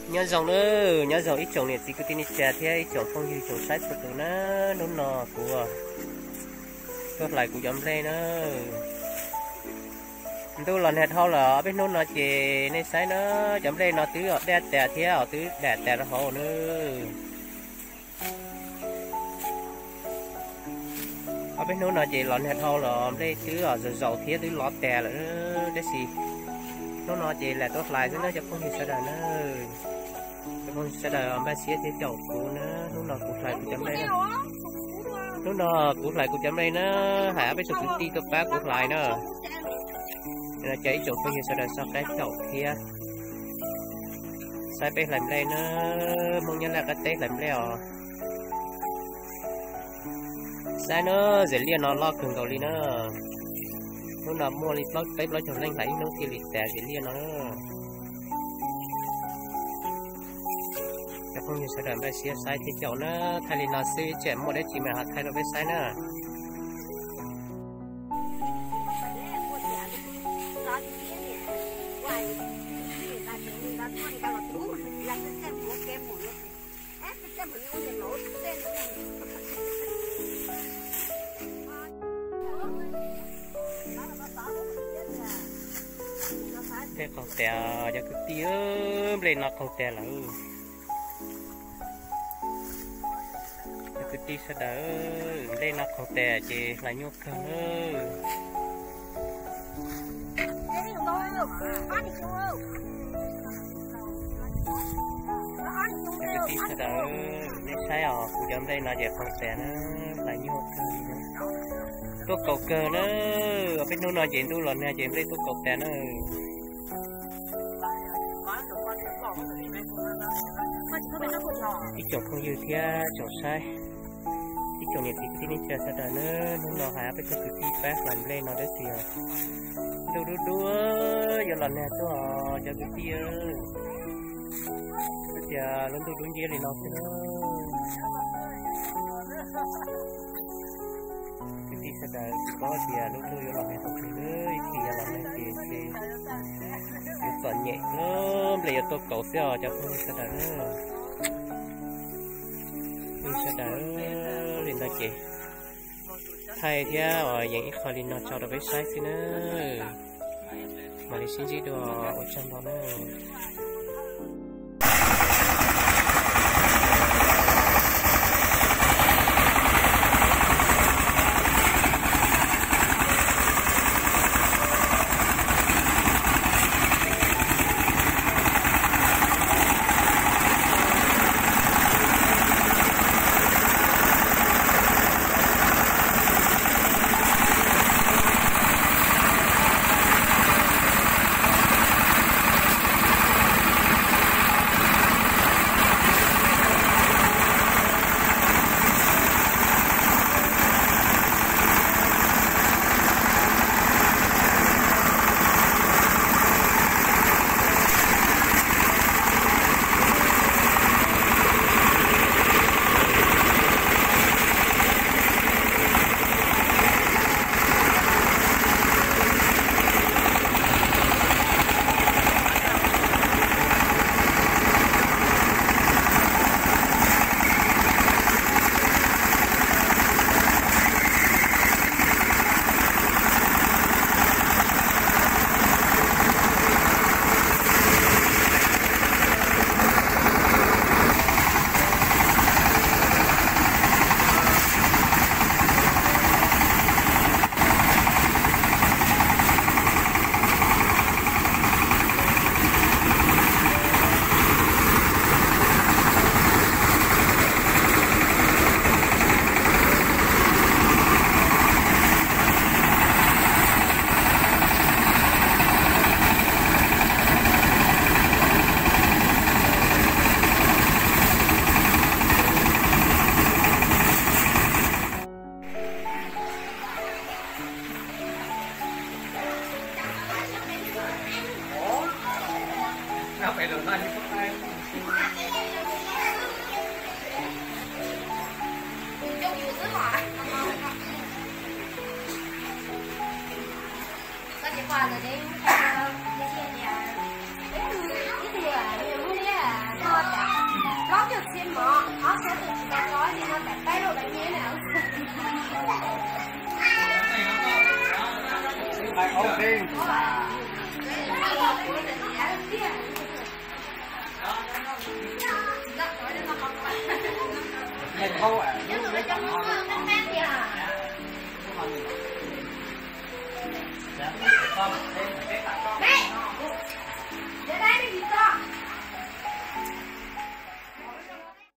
Nyob zoo na, nyob zoo ib tsoom niam txiv kwv tij neej tsa thiab ib tsoom phooj ywg tsoom saib txhua tus na. Hnub no kuv tuaj hlais kuv cov nplej na. Ntuj los nag dhau lawm, ob peb hnub no ces nej saib na, cov nplej no twb daj tas thiab os, twb dam tas rau hauv na. Ob peb hnub no ces los nag dhau los nplej twb zaus zaus thiab twb lov tas lawm, tab sis hnub no ces lam tuaj hlais xwb na cov phooj ywg sawv daws na. Cov phooj ywg sawv daws npaj siab thiab caum kuv na, hnub no kuv hlais kuv cov nplej na. Hnub no kuv hlais kuv cov nplej na, hais ob peb tug kwv tij tuaj pab kuv hlais na. Ces ib tsoom phooj ywg sawv daws txhawb nqa caum thiab saib peb hlais nplej na, Hmoob Nyab Laj qab teb hlais nplej os. Saib na, zem liaj no loj kawg nkaus li na. Hnub no muaj li plaub peb plaub caug leej hlais ib hnub thiaj li tas zem liaj no na. Cov phooj ywg sawv daws npaj siab saib thiab caum na, thaij li no xwb tsam muaj dab tsi mas ho thaij rau peb saib na. Nplej qaug tas cov kwv tij, nplej no qaug tas lawm. Cov kwv tij sawv daws, nplej no qaug tas ces hlais nyuaj kawg na. Cov kwv tij sawv daws, nej saib os, kuv cov nplej no ces qaug tas na, hlais nyuaj kawg li na. Tuaj kaus kawg na, peb hnub no ces ntuj los nag ces nplej tuaj kaus tas na. Ib tsoom phooj ywg thiab tsoom saib, ib tsoom niam txiv kwv tij neej tsa sawv daws na, hnub no hais ob peb tug kwv tij pab hlais nplej no dab tsi os. Ntuj dub dub yuav los nag tuaj os cov kwv tij. Twb tias lub ntuj dub nciab li no xwb na. Kwv tij sawv daws tsis paub tias lub ntuj yuav los nag thaum twg, ib chim yuav los nag ces ntshe yuav txom nyem, nplej yuav tuaj kaus xwb os cov phooj ywg sawv daws na. Phooj ywg sawv daws, li ntawd ces thaij thiab yees ib qho li no tso rau peb saib xwb na. Mam li sib ntsib dua, ua tsaug ntau na.